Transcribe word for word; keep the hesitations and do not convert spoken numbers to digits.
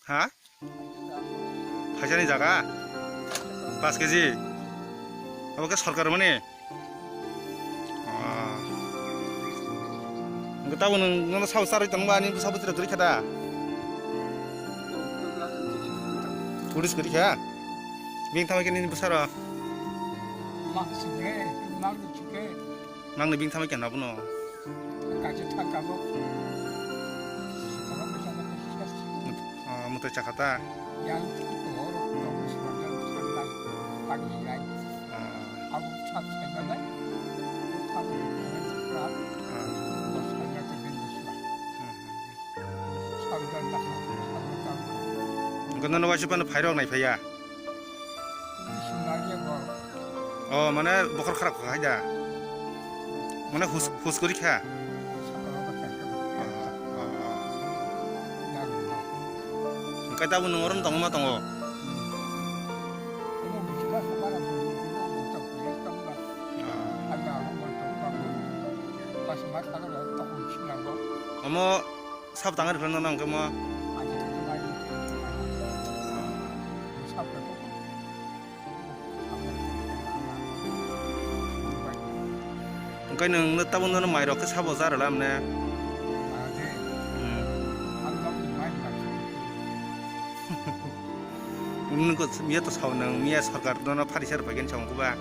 Ha? Phaisani jaga? Paanch kg? Abo khe sorkar mani? Ah. Hwnkhe tabuk nwng nono sabo charwi tongba ani bwsa bwtwi rok kwrwi kha da? Police kwrwi kha? Bini tamo khe nini bwsa rok? Mang sukle, mang sukle. Nangni bini tamo khe nabo no? Kaisa thangkabo. Tamo bwsa rok. Ah, mwtai chakha ta? Yang oro tong sukha ta sukha ta. Tagi lai. Ah. Abo sak sukha ta. Abo sukha ta. Ah. Dos kanya ta bin sukha. Hmm, hmm, hmm. Hwnkhe nono waisa phano phairok nai phaiya? O, mane bokhor kharap kha hai da? Mane hus, hus kwrwi kha? Hwnkhe tabuk nwng oro tongma tongo? Omo Sabo tangari phano nang kemo. Engkai nung no tabuk no mai rok khe sabo jar lam ne. Hmm. Nung ko miya to sao nung miya sarkar no phari sar pai khe sao ko ba.